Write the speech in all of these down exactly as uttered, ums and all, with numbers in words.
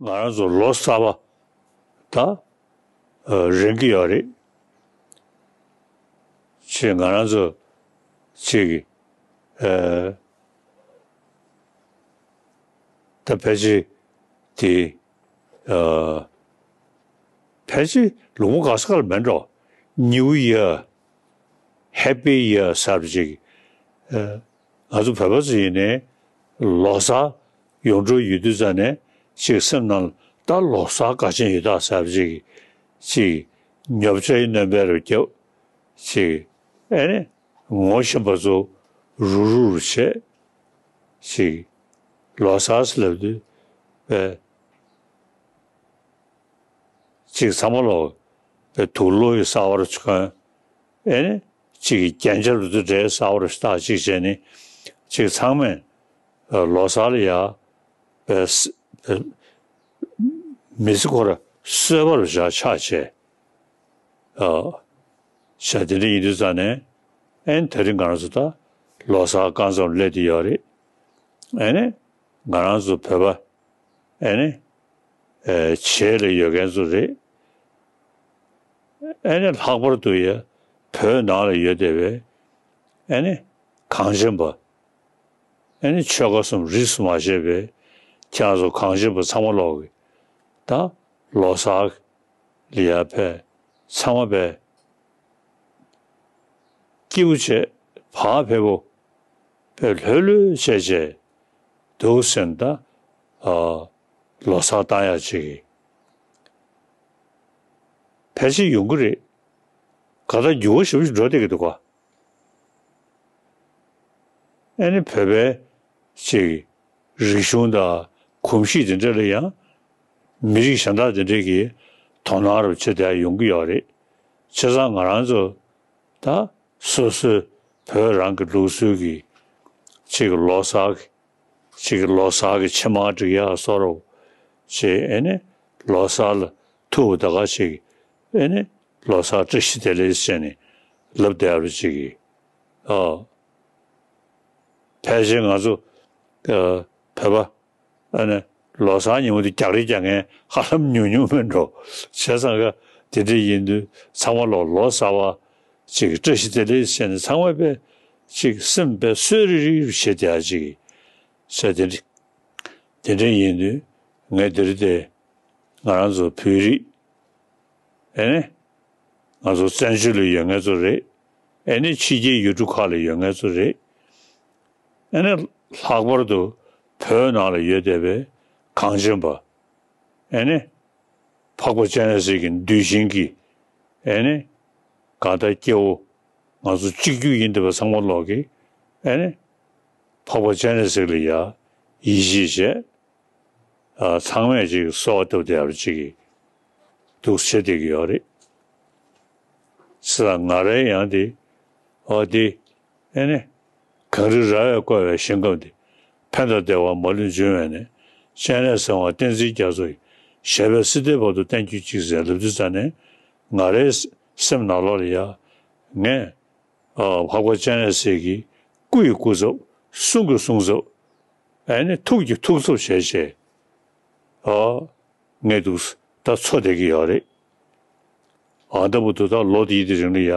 ང་རང་ཚོ་ལོ་གསར་པ་ད་རན་གྱི་ཡོད་རེད། ཅེས་ང་རང་ཚོ་ཅིག་ཨ་ད་ཕལ་ཆེར་དེ་ཨ་ཕལ་ཆེར་ལོ་ངོ་ག་ས་ག་ལ་མེད་འགྲོ། New Year, Happy Year ཟེར་བ་ཅིག་ཨ་ང་ཚོ་བོད་པ་ཚོ་ཡིན་ནའི་ལོ་གསར་ཡོང་འགྲོ་ཡོད་དུས་ཙ་ནས་ཅིག་སེམས་ནང་ད་ལོ་གསར་དགའ་ཆེན་ཡོད་ད་ཟེར་བ་ཅིག་ཅིག་ཉོབ་ཆ་ཡི་སྣོན་པ་རུ་རྒྱབ། ཅིག་ཨེ་ནི་ངོ་ཤེས་པ་ཚོ་རུག་རུག་རུ་བྱས། ཅིག་ལོ་གསར་ཟེར་ལབ་དུས་པས་ཅིག་ཚང་མ་ལོ་པས་དུག་ལོག་གསར་པ་རུ་གྱོན། ཨེ་ནི་ཅིག་རྒྱན་ཆ་རུ་ཚོ་འདྲའི་གསར་པ་རུ་བཏགས་ཅིག་བྱས་ནི་ཅིག་ཚང་མས་ལོ་གསར་ལ་ཡ་པས་མི་ཚེ་ཁོ་ར་གསོད་པ་རུ་བཞག་ཆགས་བྱས། ཨ། བྱས་དེ་འདྲ་ཡིན་དུས་ཙང་ནས་ཨེ་ནི་དེ་རིང་ང་རང་ཚོ་ད་ལོ་གསར་རྐང་ཙམ་སླེབས་བསྡད་ཡོད་རེད། ཨེ་ནི་ང་རང་ཚོ་བོད་པ་ཨེ་ནི་ཨེ་བྱེས་ལ་ཡོད་མཁན་ཚོ་རེད། ཨེ་ནི་ལྷག་པར་དུ་ཡ་བོད་ནང་ལ་ཡོད་བསྡད་པའི་ཨེ་ནི་གངས་ཅན་པ་ཨེ་ནི་ཆོལ་ཁ་གསུམ་རིས་སུ་མ་ཆད་པའི་ཁྱེད་རང་ཚོ་གངས་ཅན་པ་ཚང་མ་ལོག་གི་ད་ལོ་གསར་ལ་ཡར་ཕེབས། ཚང་མ་པས་སྐྱིད་པོ་བྱས། བག་ཕེབས་པོ་པས་ལྷོད་ལྷོད་བྱས་བྱས་འདུག་ཟེར་ན་ད་ཨ་ལོ་གསར་བཏང་ཡག་ཅིག་གི་ཕལ་ཆེར་ཡོང་གི་རེད། ག་ད་འགྱུར་བ་ཞེ་པོ་ཞིག་འགྲོ་བསྡད་ཀྱི་འདུག་ག་ཨེ་ནི་བོད་པའི་ཅིག་རིག་གཞུང་དང་གོམས་གཤིས་དེ་འདྲ་ལ་ཡང་མི་རིགས་གཞན་དག་དེ་འདྲས་ཀྱིས་དོ་སྣང་རུ་བྱེད་བསྡད་ཡོང་གི་ཡོད་རེད། བྱས་ཙང་ང་རང་ཚོ་ད་སོ་སོའི་བོད་རང་གི་ལུགས་སྲོལ་གྱི་ཅིག་ལོ་གསར་གྱི་ཅིག་ལོ་གསར་གྱི་ཕྱེ་མར་སྒྲིག་ཡག་བཟོ་འདྲ་བྱས། ཨེ་ནི་ལོ་གསར་ལ་ཐུག་པ་ད་ག་ཅིག་ཨེ་ནི་ལོ་གསར་བཀྲ་ཤིས་བདེ་ལེགས་ཟེར་ནས་ལབ་བསྡད་པ་ཅིག་གིས། ཨ། ཕལ་ཆེར་ང་ཚོ་ཨ་བོད་པ་ཨ་ནི་ལོ་གསར་ཉིན་མོ་དེ་རྒྱག་རེས་རྒྱག་མཁན་ཧ་ལམ་ཉུང་ཉུང་མིན་འགྲོ། བྱས་ཙང་ག་དེ་འདྲ་ཡིན་དུས་ཚང་མ་ལོ་ལོ་གསར་བ་ཅིག་བཀྲ་ཤིས་བདེ་ལེགས་ཟེར་ནས་ཚང་མ་པས་ཅིག་སེམས་པས་གསོས་རིག་རིག་བྱེད་བསྡད་ཡག་ཅིག་བྱས། དེ་འདྲ་དེ་འདྲ་ཡིན་དུས་ངས་འདིར་དེ་ང་རང་ཚོ་བོད་རིགས་ཨེ་ནི་ང་ཚོ་བཙན་བྱོལ་ལ་ཡོད་མཁན་ཚོ་རེད། ཨེ་ནི་ཕྱི་རྒྱལ་ཡུལ་གྲུ་ཁག་ལ་ཡོད་མཁན་ཚོ་རེད། ཨེ་ནི་ལྷག་པར་དུ་བོད་ནང་ལ་ཡོད་བསྡད་པའི་གངས་ཅན་པ། ཨེ་ནི་འཕགས་པ་སྤྱན་རས་གཟིགས་ཀྱི་གདུལ་ཞིང་གི་ཨེ་ནི་གང་ལྟར་སྐྱེ་བོ་ང་ཚོ་གཅིག་གྱུར་ཡིན་བསྡད་པ་ཚང་མ་ལོག་གི་ཨེ་ནི་འཕགས་པ་སྤྱན་རས་གཟིགས་ལ་ཡ་ཡིད་ཆེས་བྱས། ཨ་ཚང་མས་ཅིག་གསོལ་བ་བཏབ་བསྡད་པ་ཅིག་གིས་འདུག་བྱེད་བསྡད་ཀྱི་ཡོད་རེད། ས་ང་རའི་ཡང་དེ་ཨོ་དེ་ཨེ་ནི་གངས་རི་ར་བས་བསྐོར་བའི་ཞིང་ཁམས་འདི། ཕན་དང་བདེ་བ་མ་ལུས་འབྱུང་བའི་གནས། སྤྱན་རས་གཟིགས་དབང་བསྟན་འཛིན་རྒྱ་མཚོ་ཡི། ཞབས་པད་སྲིད་མཐའི་བར་དུ་བརྟན་གྱུར་ཅིག་ཟེར་ལབ་དུས་ཙ་ནས་ང་རའི་སེམས་ནང་ལོགས་ལ་ཡ་ངས་ཨ་འཕགས་པ་སྤྱན་རས་གཟིགས་ཀྱི་སྐུ་ཡི་སྐུ་ཚབ། གསུང་གི་གསུང་ཚབ། ཨ་ནི་ཐུགས་ཀྱི་ཐུགས་ཚབ་བྱས་བྱས་ཨ་ངས་འདུག་ད་འཚོ་བསྡད་ཀྱི་ཡོད་རེད། ཨ་ད་བར་དུ་ད་ལོ་འདིའི་དེ་རིང་ལ་ཡ་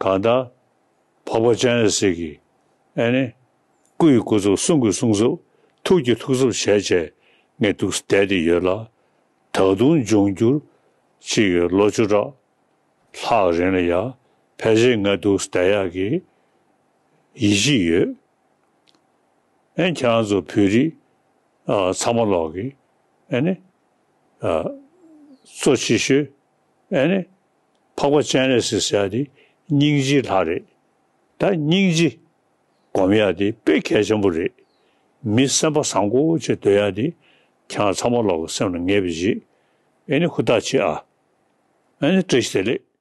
གང་ལྟར་འཕགས་པ་སྤྱན་རས་གཟིགས་ཀྱི་ཨ་ནི་སྐུ་ཡི་སྐུ་ཚབ། གསུང་གི་གསུང་ཚབ། ཐུགས་ཀྱི་ཐུགས་ཚབ་བྱས་བྱས་ངས་འདུག་བསྡད་དེ་ཡོད་ལ། ད་དུང་འབྱུང་འགྱུར་ཅིག་ལོ་བཅུ་ཕྲག་ལྷག་རིང་ལ་ཡ་ཕལ་ཆེར་ང་འདུག་བསྡད་ཡག་གི་ཡིད་ཆེས་ཡོད། ཨེ་ཁྱེད་རང་ཚོ་བོད་རིགས་ཨ་ཚང་མ་ལོག་གི་ཨེ་ནི་ཨ་གཙོ་ཆེ་ཤོས་ཨེ་ནི་འཕགས་པ་སྤྱན་རས་གཟིགས་ཟེར་ཡག་དེ་སྙིང་རྗེའི་ལྷ་རེད། ད་སྙིང་རྗེ་སྒོམ་ཡག་དེ་དཔེ་གལ་ཆེན་པོ་རེད། མི་སེམས་པ་བཟང་པོ་བྱས་སྡོད་ཡག་དེ་ཁྱེད་རང་ཚང་མ་ལོག་གི་སེམས་ལ་ངེས་པ་ཅིག་ཨེ་ནི་ཧུར་ཐག་བྱེད་ཨ། ཨེ་ནི་བཀྲ་ཤིས་བདེ་ལེགས།